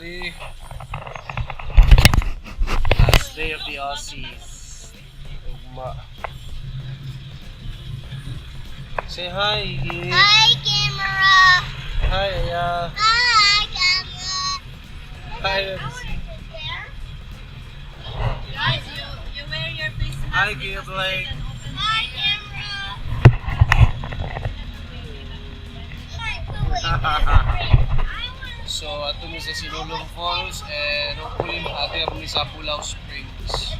See? Last day of the Aussies. Ugma. Say hi, Iggy. Hi, camera. Hi, Aya. Hi, camera. Hi, I wanna sit there. Guys, you wear your face mask Hi, because Kuya this is Blake. an open Hi, air. camera. I wanna So, ato mi sa Sinulom Falls and hopefully makaati mi sa Pulao Springs.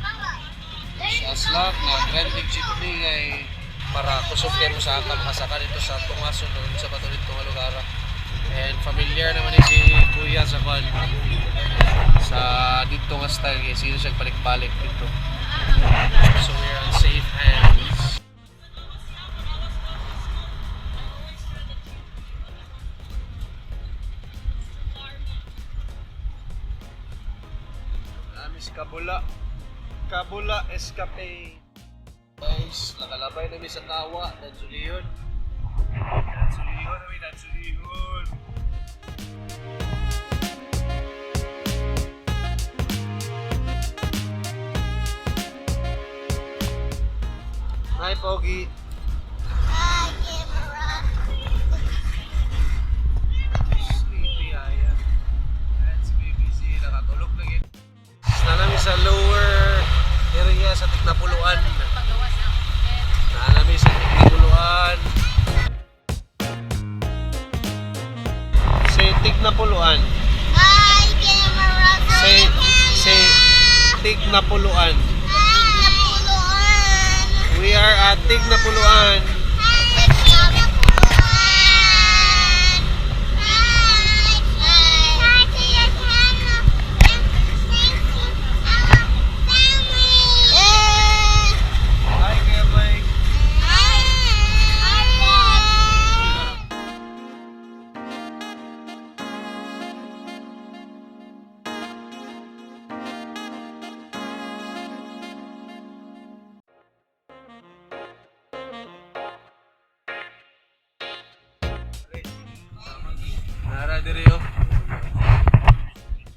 Sa Aslak, nag-rent og jeepney kay para kusog kayo mo sa ata makasaka dito sa Tungason o sa pato dito nga lugar. And familiar naman ni si Kuya sa kwan sa dito nga style kay sino siya balik-balik dito. So we're on safe hands. Amis Kabula. Kabula Escape. Guys, nakalabay na mi sa kawa, Dansulihon. Dansulihon, uy, Dansulihon. Hi, Pogi. Hi, camera. Sleepy, Aya. And si Baby Z, nakatulog na gid. Na namin sa lower area sa Tignapuluan. Pagawas ako. Na namin sa Tignapuluan. Say Tignapuluan. Hi, camera. Say, Hi, camera. Say Tignapuluan. Tignapuluan. We are at Tignapuluan. Hi, Tignapuluan. Hi. Hi to your channel. And thank you, our family. Hi, Kuya Blake. Hi. Hi, Dad. Nara diri oh.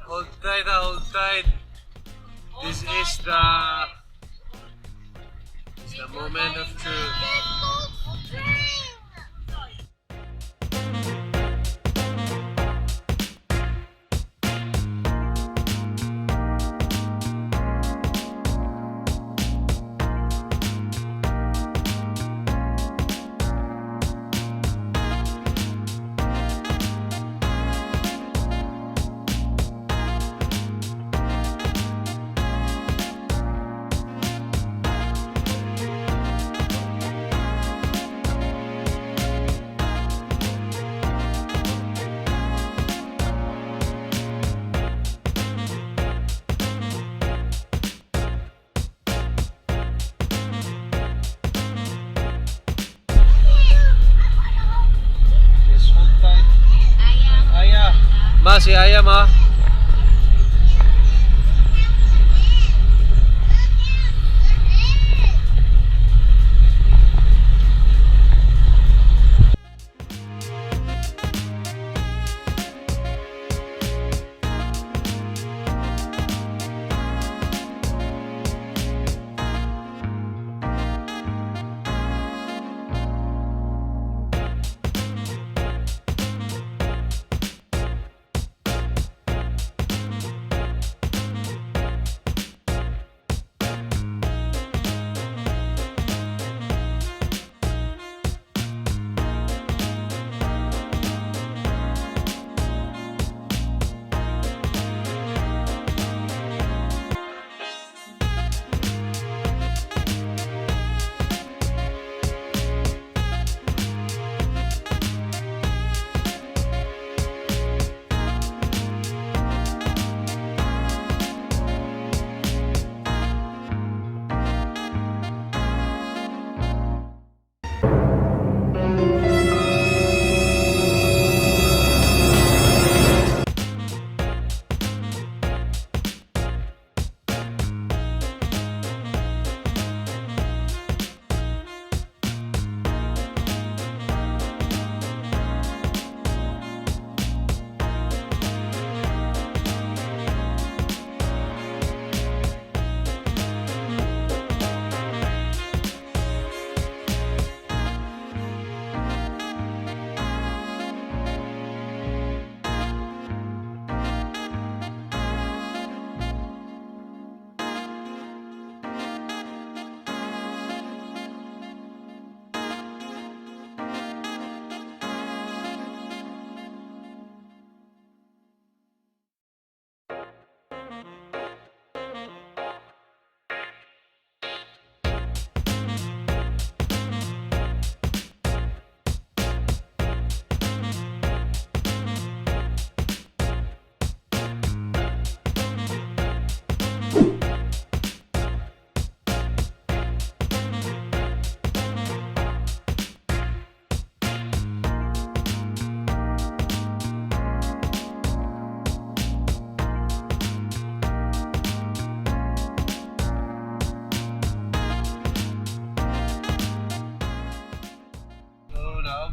Hold tight, ah, hold tight. This is the moment of truth. Let's go train. Yes, hold tight. Aya. Ma, si Aya, ma.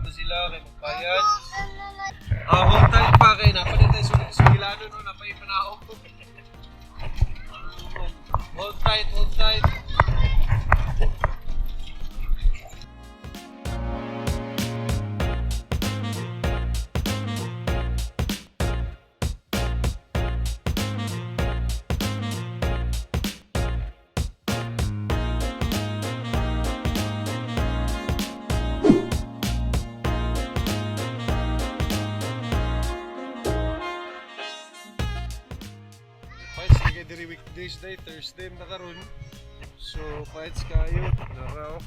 na sila kay magbayad. Ah, hold tight pa kay napalit tayo sugilano no, napay panaog. Hold tight, hold tight. Fights na kay diri weekdays day, Thursday na karon. So fights kayo, naraw.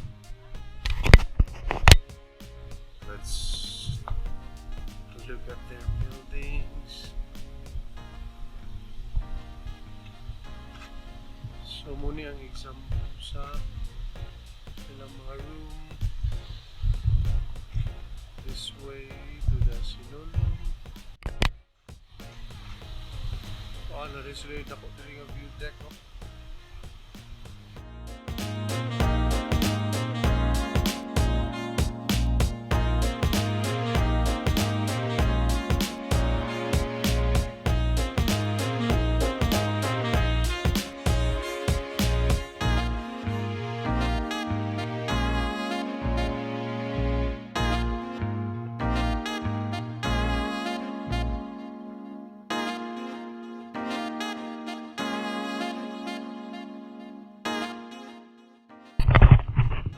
Let's look at their buildings. So muni ang example sa ilang mga room. This way to the Sinulog. Oh, na rin sila yung dako diri nga view deck, oh.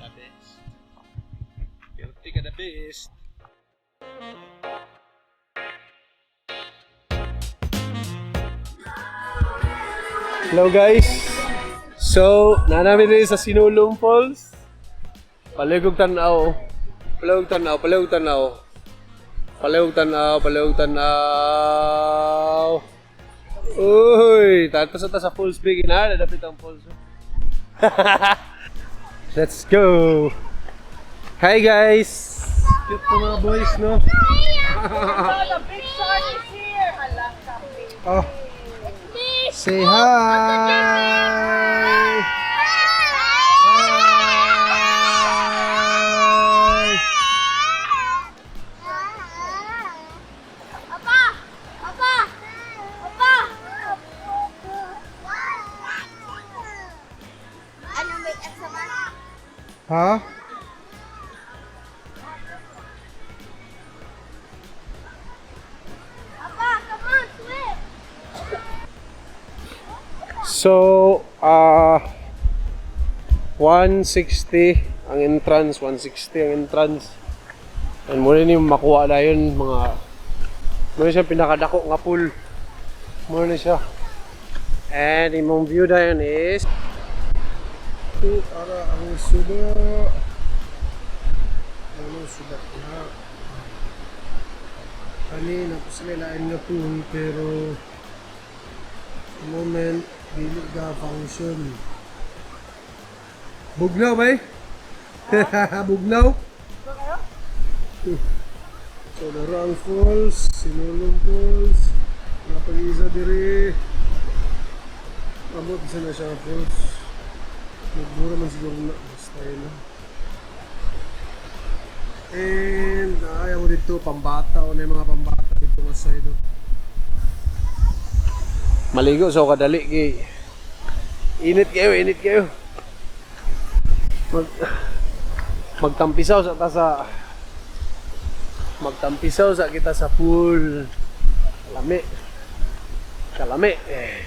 The best. Guilty ka the best. Hello guys! So, nanami rin sa Sinulong Falls. Paligog tanaw. Paligog tanaw, paligog tanaw. Paligog tanaw, paligog tanaw. Uy, tatas ta sa falls big na, dapat ang falls. Let's go! Hi guys! Cute na mga boys, no? Oh, the big shark is here. Hala, kape. Oh, say hi! Hi! Papa! Papa! Papa! Ano may asama? Ha? Papa, come on, swim! So, 160 ang entrance, 160 ang entrance. And muna ni makuha na yun, mga, muna siya pinakadako nga pool. Muna siya. And imong view na yun is, ito, ara ang suba. Ano suba na. Kanina po sila lain nga pool, pero moment dili ga function. Bugnaw bay? Bugnaw? So Narang Falls, Sinulong Falls, napag-isa diri. Amot isa na siya falls. Nagmura man siguro na basta yun na. And ayaw mo dito pambata o na yung mga pambata dito nga side. Oh. Maligo so kadali kay init kayo, init kayo. Mag magtampisaw sa ta sa magtampisaw sa kita sa pool. Kalami. Kalami. Eh.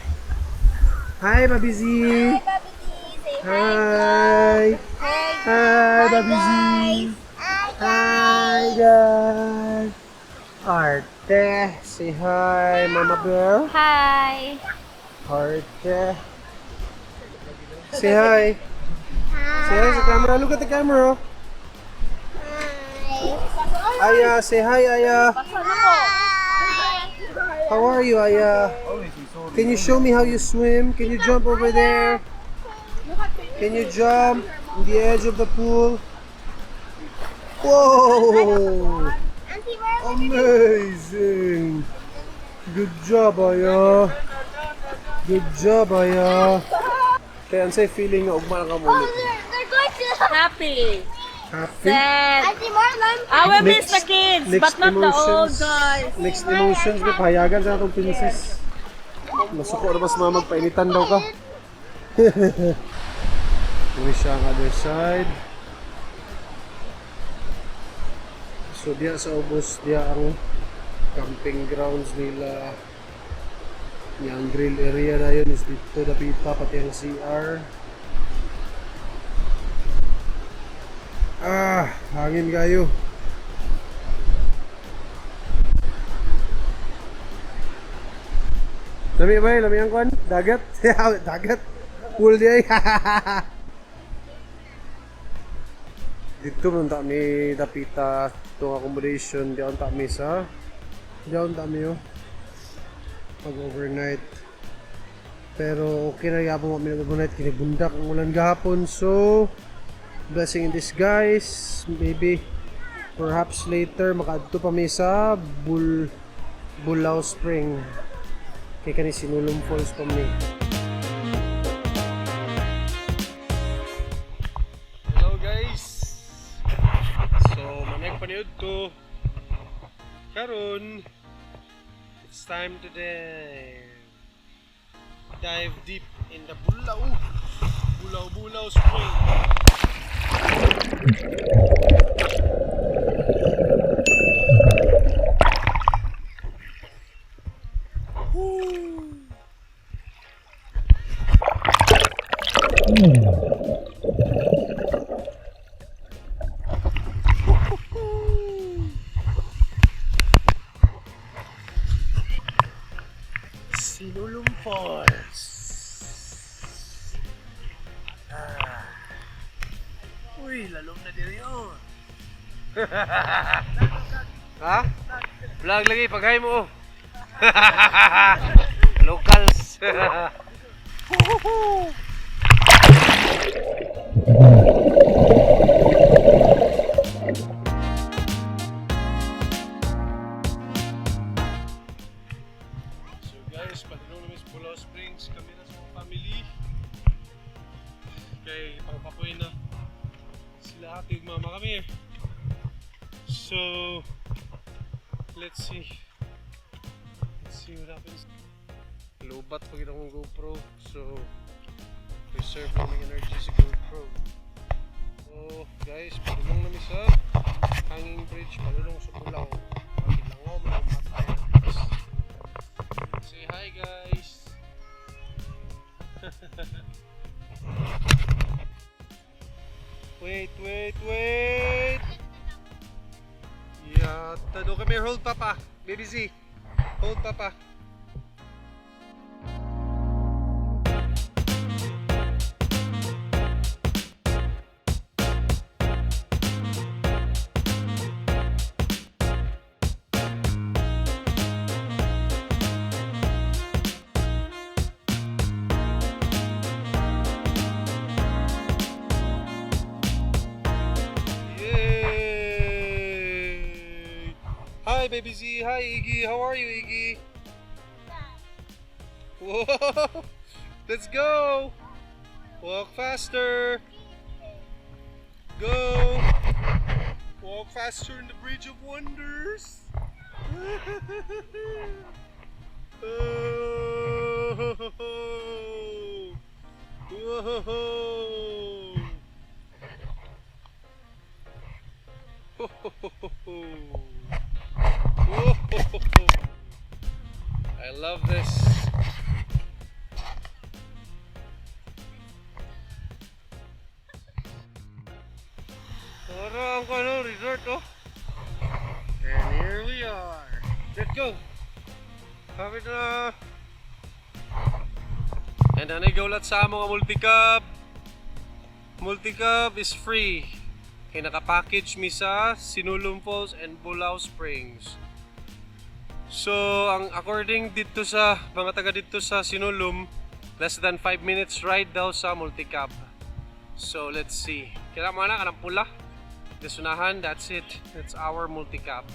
Hi, Babi Z. Hi, Bobby D. Say hi. Hi. Hi. Hi, Babi Z. Hi, Hi, guys. Arte. Say hi, Mama Bear. Hi. Arte. Say hi. Say hi sa camera. Look at the camera. Hi. Aya, say hi, Aya. Hi. How are you, Aya? Can you show me how you swim? Can you jump over there? Can you jump on the edge of the pool? Whoa! Auntie, where are we Amazing! Good job, Aya. Good job, Aya. Kaya ang say feeling nga ugma na ka Oh, muli. they're going to Happy. Happy? Sad. I see more lime. I will miss the kids, but Mixed not the old emotions. guys. Mixed emotions. May pahayagan sa atong princess. Masuko na ba sa mama? Magpainitan daw ka. Uwi siya ang other side. So diya sa ubos, diya ang camping grounds nila. Yang grill area na yun is dito dapita pati ang CR. Ah, hangin kayo. Lami ba? Lami ang kwan? Dagat? Dagat. Pool di ay. Dito man ta mi dapita itong accommodation. Di ta mi sa di ta mi oh. Pag overnight. Pero okay na yapon mo overnight kini bundak ang ulan gahapon. So blessing in disguise. Maybe perhaps later makaadto pa mi sa Bulao Spring. Kay kani Sinulom Falls pa mi. Hello guys. So manay paniud to. Karon it's time to dive. Dive deep in the Bulao. Bulao Bulao Spring. Sinulom Falls. Ah. Uy, lalom na diri oh. Ha? Vlog lagi paghay mo. Oh. Locals. So guys, padulong namin sa Bulao Springs. Kami na sa mga family. Kay pangpapoy na sila ate ug mama kami. So, let's see. Let's see what happens. Lobat pa kita akong GoPro. So, reserve na ng energy sa GoPro. So, guys, padulong namin sa hanging bridge. Padulong sa Bulao. Pagilangaw, mga matay. Say hi, guys. Wait, wait, wait. Yata. Do kami hold papa. Baby Z. Hold papa. Yay! Hi, Baby Z. Hi, Iggy. How are you, Iggy? Whoa! Let's go! Walk faster! Go! Walk faster in the Bridge of Wonders! Oh! Whoa! Ho, ho, ho, ho, ho. Whoa, ho, ho, ho. I love this. Tara ang ano, resort oh. And here we are. Let's go. Kapit na. And anay gaulat sa among nga multicab. Multicab is free. Kay naka-package mi sa Sinulom Falls and Bulao Springs. So, ang according dito sa mga taga dito sa Sinulom, less than 5 minutes ride daw sa multicab. So, let's see. Kailangan mo na kanang pula. Desunahan, that's it. That's our multicab.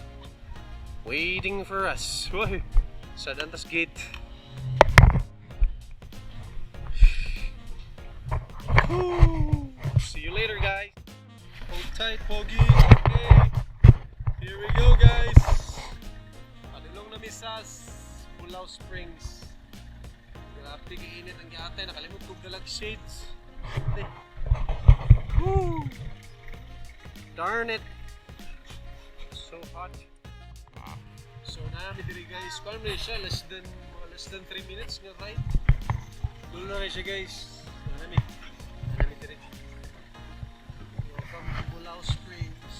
Waiting for us. Uy, sa Dantas Gate. Woo! See you later, guys. Hold tight. Alright, Pogi. Okay. Here we go, guys. Padulong na mi sa Bulao Springs. Grabe kainit ang giatay. Nakalimot kog dalag shades. Eh. Woo! Darn it. So hot. So naa mi diri, guys. Kuan man siya less than 3 minutes nga ride. Dulo na siya, guys. Naa mi. Naa mi diri. Welcome to Bulao Springs.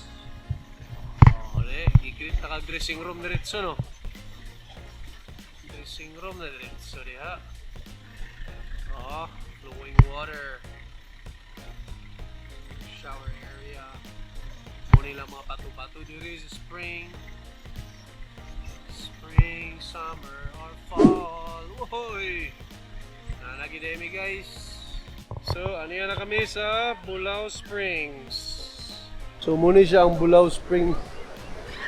Oh, le, gigrit na ka dressing room diretso, no? Dressing room na diretso diha. Oh, flowing water. Shower area. Mao nila mga bato-bato diri sa spring. Spring, summer, or fall. Uhoy! Naa na gyud mi, guys. So, ano yan na kami sa Bulao Springs. So, mao ni siya ang Bulao Springs.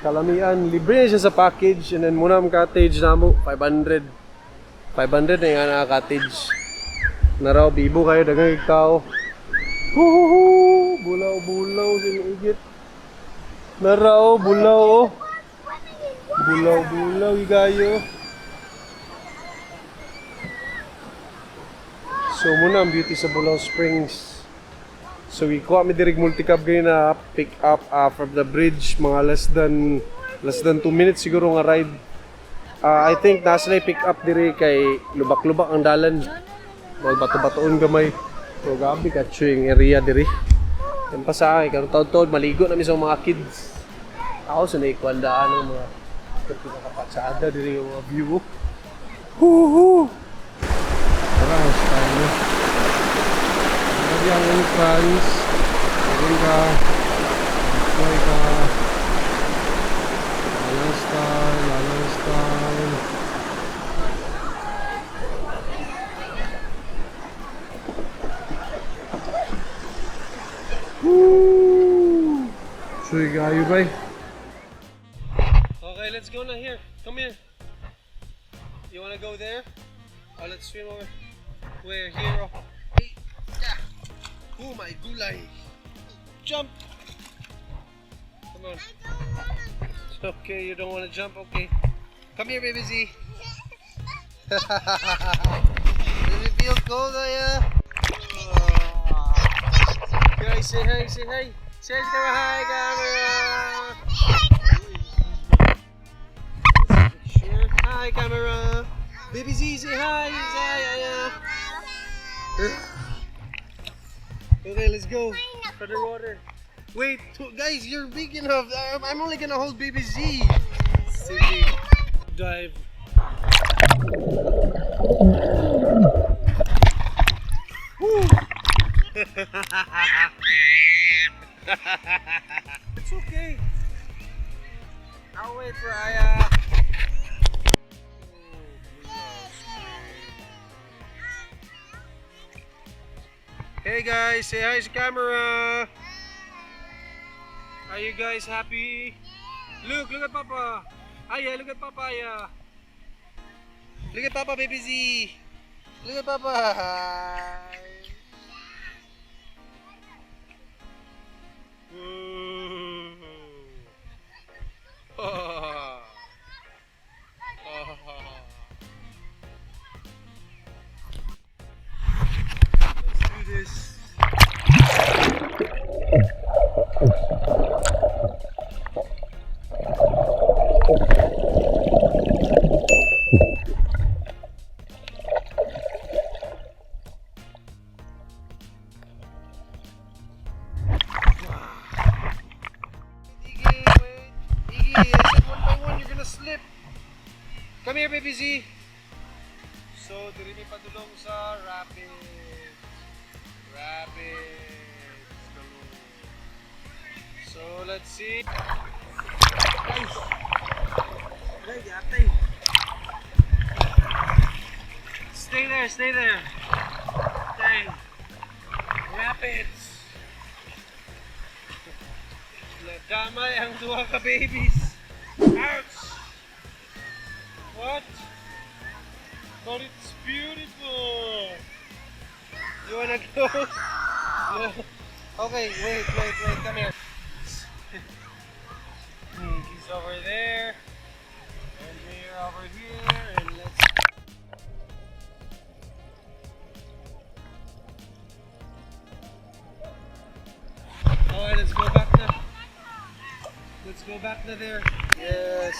Kalamian, libre na siya sa package and then mao na ang cottage namo, 500. 500 na yung na cottage. Naraw, bibo kayo, daghang tao. Huhuhu! Bulaw, bulaw, sinuigit. Naraw, bulaw, oh. Bulaw, bulaw, igayo. So mao na ang beauty sa Bulao Springs. So ikuha mi diri multicab kayo na pick up from the bridge, mga less than 2 minutes siguro nga ride. I think nasa na pick up diri kay lubak-lubak ang dalan. Mga bato-batoon gamay. So gabi ka yung area diri. Yan pa sa akin, karon taon-taon maligo na mi sa mga kids. Ako sa naikuandaan ng mga pinakapatsada diri yung mga view. Huhu! Tara, style mo. Grabe ang entrance. Meron ka. Enjoy ka. Lalang style, lalang style. Woo! Chuy kayo, bay. Okay, let's go na here. Come here. You wanna go there? Oh, let's swim over. Where? Here. Oh. Hey. Yeah. Oh my gulay. Jump. Come on. I don't wanna go. It's okay, you don't wanna jump? Okay. Come here, baby Z. Does it feel cold, Aya? Guys, say hi, say hi. Say hi, camera. Hi, camera. Sure. Hi, camera. Baby Z, say hi. Say hi, Aya. Okay, let's go for the water. Wait, guys, you're big enough. I'm only gonna hold baby Z. Silly. Dive. Woo. It's okay. I'll wait for Aya. Oh, hey guys, say hi to camera. Are you guys happy? Look, look at Papa. Aya, look at Papa, Aya. Look at Papa, baby Z. Look at Papa. Hi. Woo. Ah. Ah. Let's do this. Iggy, wait. Iggy, I said one by one, you're gonna slip. Come here, baby Z. So, diri mi padulong sa rapids. Rapids. Galore. So, let's see. Guys. Guys, atay. Stay there, stay there. Stay. Rapids. Nadamay ang duha ka babies. Ouch! What? But it's beautiful. You wanna go? No. Okay, wait, wait, wait. Come here. Go back na there. Yes.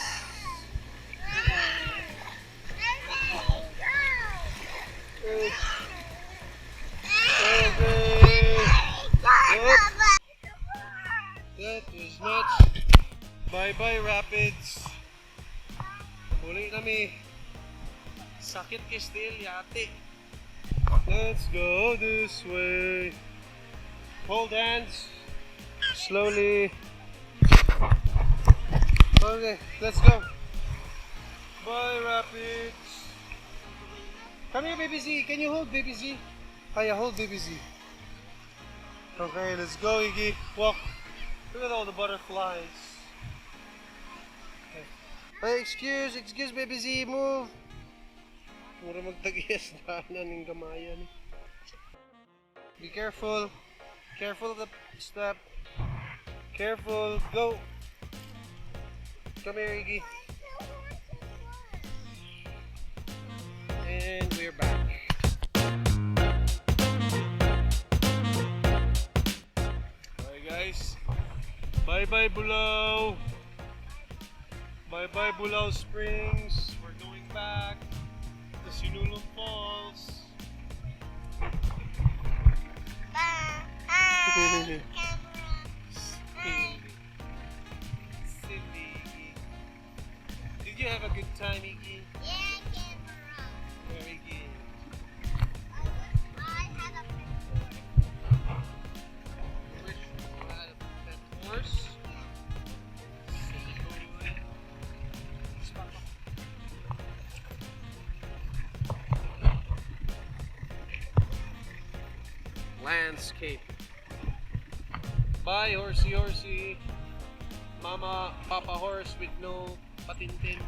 Okay. Up. That was nuts. Bye-bye, Rapids. Uli na mi. Sakit kay still, yati. Let's go this way. Hold hands. Slowly. Okay, let's go. Bye, Rapids. Come here, Baby Z. Can you hold Baby Z? Kaya, hold Baby Z. Okay, let's go, Iggy. Walk. Look at all the butterflies. Okay. Hey, excuse, excuse, Baby Z, move. Mura magtag-iyas daanan ng gamayan. Be careful. Careful of the step. Careful. Go. Come here, Iggy. And we're back. Bye, guys. Bye bye, Bulao. Bye bye, Bulao Springs. We're going back to Sinulog Falls. Bye. Silly. Silly. Iggy. Did you have a good time, Iggy? Yeah, camera. Very good. I had a pet. Wish you had a pet horse. Silly boy. Spot. Landscape. Bye, horsey, horsey. Mama, papa horse with no patintin.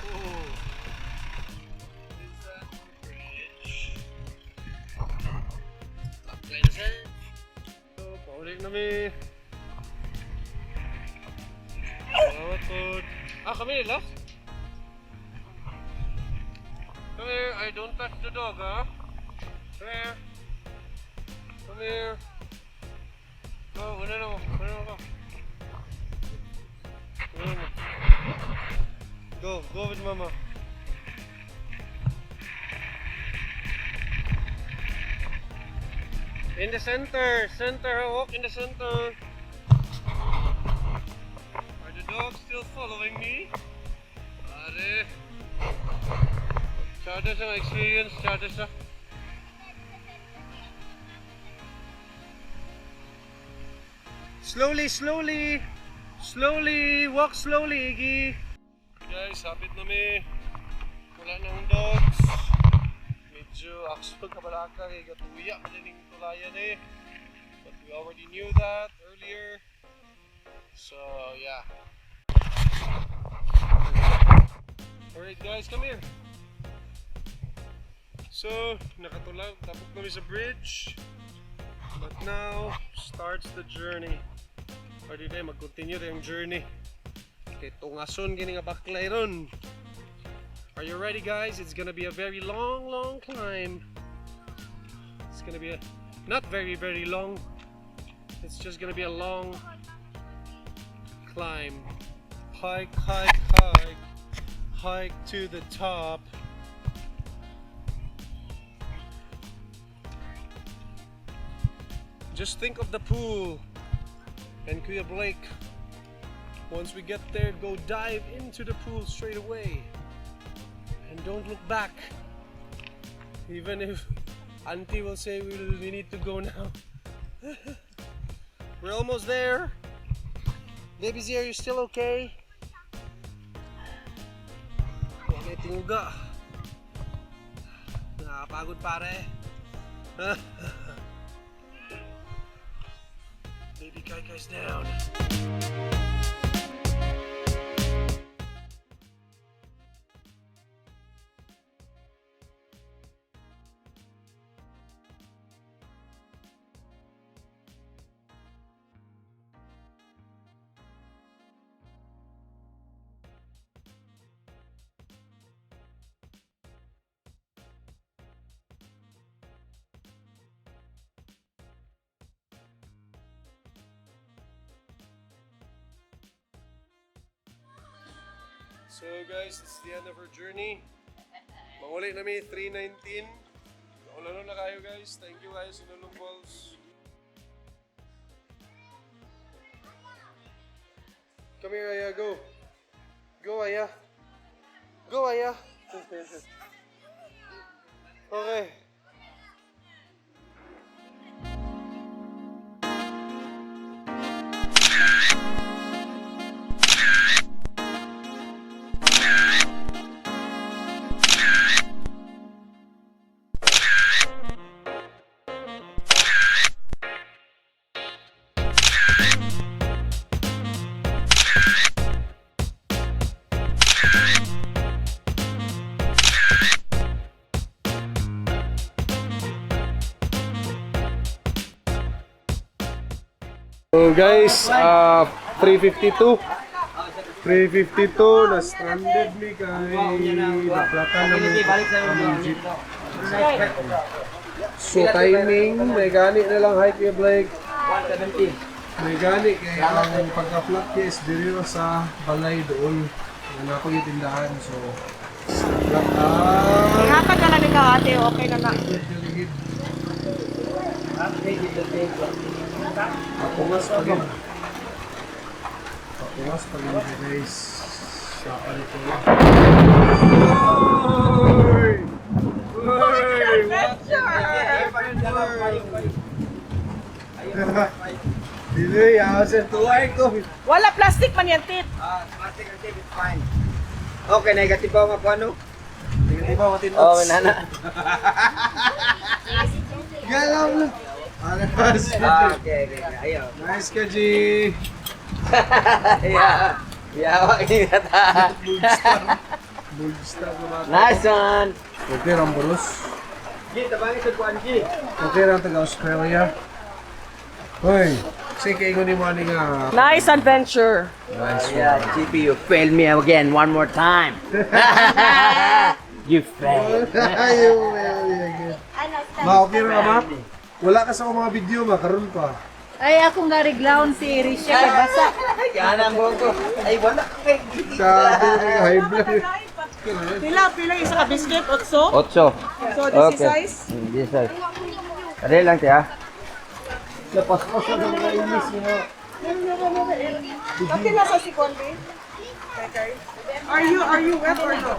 Oh. Is that the bridge? Apply na siya. So, paulit na mi. Salamat po. Ah, kami nila? Come here, I don't touch the dog, huh? Come here. Come here. Go, una na mo. Una na mo. Una mo. Go, go with mama. In the center, center, walk in the center. Are the dogs still following me? Pare. Tsada sa experience, tsada sa. Slowly, slowly. Slowly, walk slowly, Iggy. Guys, hapit na mi. Wala nang dogs. Medyo actual kabalaka kay gatuya man ning tulayan eh. But we already knew that earlier. So, yeah. Alright guys, come here. So, nakatulag, tapok kami sa bridge. But now, starts the journey. Or di na, mag-continue yung journey. Kay tungason gini nga baklay ron. Are you ready, guys? It's gonna be a very long, long climb. It's gonna be a not very, very long. It's just gonna be a long climb. Hike, hike, hike. Hike to the top. Just think of the pool and Kuya Blake. Once we get there, go dive into the pool straight away. And don't look back. Even if Auntie will say we need to go now. We're almost there. Baby Z, are you still okay? Wala tinguga. Nakapagod, pare. Baby Kai Kai's down. So guys, it's the end of our journey. Manguli na mi, 3:19. Naulano na kayo, guys. Thank you guys, Sinulom Falls. Come here, Aya. Go. Go, Aya. Go, Aya. Okay. So guys, 3:52. 3:52 na stranded mi kay naplatan na mi among jeep. So timing, may gani na lang hike ni Blake. 170. May gani kay ang pagka-flat niya is diri ra sa balay doon. Wala ko yung tindahan, so flat ang Hatag na lang ikaw, ate, okay na na. ligid. Patungas pa gid. Patungas pa gid, guys. Sa ano to. Oy! Oy! Dili, asa tuway ko. Wala plastic man yan, tit. Ah, plastic and tape is fine. Okay, negative ba nga ano? Di ba matin? Oh, nana. Galaw na. Ano ba? Ah, okay. Ayaw. Nice ka, G. Yeah. Yeah, wag ta. Bulstar. Bulstar na bata. Nice one. Okay, Ramburos. G, tabangin sa kuan G. Okay lang taga Australia. Hoy, sige kayo ni mo ani nga. Nice adventure. Nice. Yeah, GP, you failed me again one more time. You failed. Ayaw, ayaw, ayaw. Ma, okay ra ka, ma? Wala ka sa akong mga video, ma. Karon pa. Ay, ako nga reglaon si Risha kay basa. Yan ang buhok ko. Ay, wala ka kay Sabi ko kay high blood. Pila, pila isa ka biscuit, otso. Otso. So, this is size. This size. Dali lang, tiya. Napaspas na ng kainis niya. Pati nasa si Conde. Okay. Are you wet or no?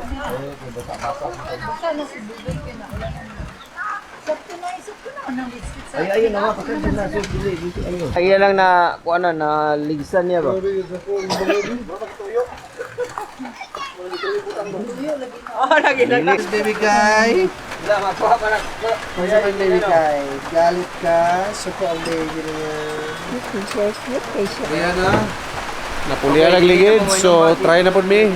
Basa na si Bubay kay na. Sakto na, sakto na ang biscuit sa. Ay, ayun na nga. Pasensya na. Dili, dili, ayun. Ay, lang na, kuan na, na ligsan niya ba? Sorry, sa phone. Oh, lagi na. Baby guy. Wala, makuha pa na. Kaya ka, baby guy. Galit ka. Suko ang baby na yan. Cute kay siya. Ayan na. Napulian ang ligid. So, try na po mi.